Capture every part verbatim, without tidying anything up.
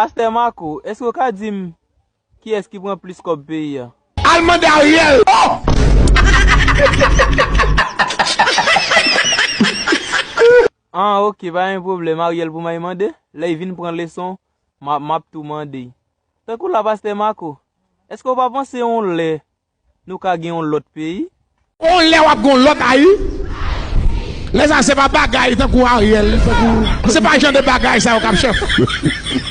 Pastè Marco, èske w ka di m kiyès ki pran plis kòb peyi a? Al mande Ariel. Oh! Ah, ok, pa gen pwoblèm. Ariel pou m al mande. Lè l vin pran leson, m a, m ap tou mande. Tankou la, Pastè Marco, èske w pa panse yon lè nou ka gen yon lòt peyi? On lè w ap gen yon lòt Ayi. Lè sa se pa bagay tankou Ariel, tankou, se pa jan de bagay sa yo k ap chèf.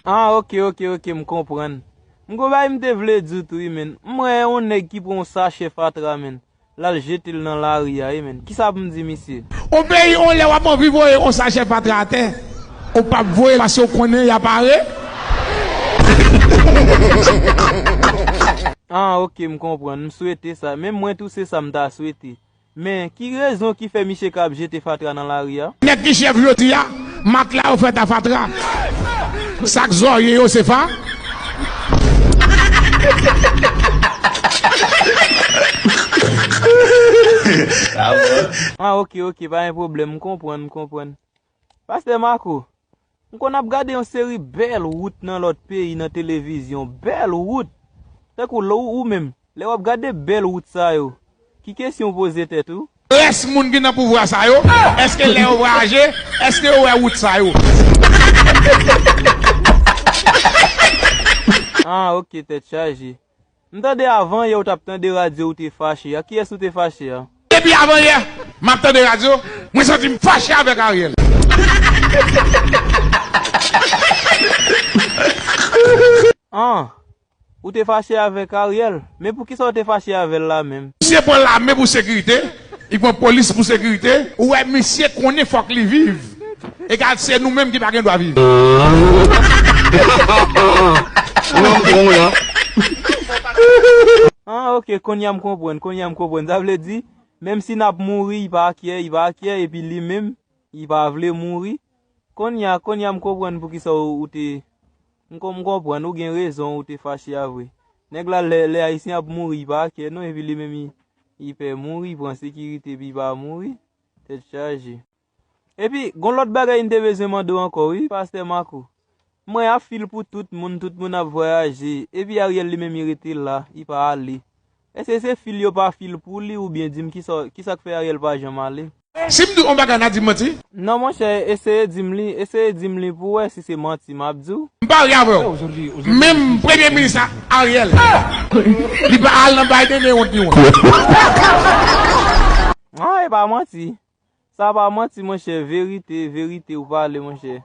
Ah, ok, ok, ok, m konprann. M gon bagay m te vle di w tou, wi, menn. M wè yon nèg ki pran yon sachè fatra, menn. L al jete l nan lari a, wi, menn. Kisa pou m di misye? On peyi, on lè w ap anvi voye on sachè fatra atè. Ou p ap voye l paske w konnen y ap are. Ah, ok, m konprann. M swete sa. Menm mwen tou, se sa m ta swete. Men, ki rezon ki fè misye ka ap jete fatra nan lari a? Nèg ki chèf jodi a, matla yo fèt a fatra. Sa k zòrye yo, se fa. Ah, ok, ok, pa gen pwoblèm, m konprann, m konprann. Pastè Marco, m konn ap gade yon seri bèl wout nan lòt peyi nan televizyon, bèl wout. Tankou lè w, ou menm, lè w ap gade bèl wout sa yo, ki kesyon w poze tèt ou? Rès moun ki nan pouvwa sa yo, èske lè yo vwayaje, èske yo wè wout sa yo? Ah, ok, tèt chaje. M tande avan yè ou t ap tande radyo ou te fache a. Kiyès ou te fache a? Depi avan yè, m ap tande radyo, mwen santi m fache avèk Ariel. An, ou te fache avèk Ariel? Men poukisa ou te fache avè l la menm? Misye pran lame pou sekirite, li pran polis pou sekirite. Ou wè misye konnen fòk li viv. Egal, se nou menm ki pa gen dwa viv. An, ok, kounye a m konprann, kounye a m konprann. Sa vle di, menm si n ap mouri, li pa kyè, li pa kyè, epi li menm, li pa vle mouri. Kounye a, kounye a m konprann poukisa ou, ou te, m kon-, m konprann, ou gen rezon, ou te fache a vre. Nèg la, lè, lè Ayisyen ap mouri, li pa kyè non, epi li menm, li, li pè mouri, li pran sekirite, epi li pa mouri. Tèt chaje. Epi, gon lòt bagay m te bezwen mande w ankò, wi, Pastè Marco. M wè y ap fil pou tout moun, tout moun ap vwayaje. Epi Ariel li menm, li rete la, li pa ale. Èske se fil yo pa fil pou li, oubyen di m kisa, kisa k fè Ariel pa janm ale? Si m di w yon bagay, n a di m manti? Non, monchè, eseye di m li, eseye di m li pou w wè si se manti m ap di w. M parye avè w. Menm premye minis la, Ariel, li pa al nan Biden, men wont li wont. An, e pa manti. Sa pa manti, monchè, verite, verite ou pale, monchè.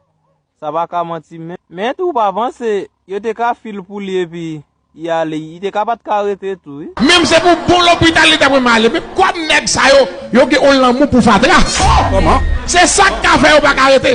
Sa pa ka manti, men, men tou, ou pa panse, yo te ka fil pou li epi li ale, li te ka pa t ka rete tou, wi. Menm se pou bon lopital li ta pran m ale. Men kòm nèg sa yo, yo gen yon lanmou pou fatra. Kòman? Se sa k ka fè yo pa ka rete.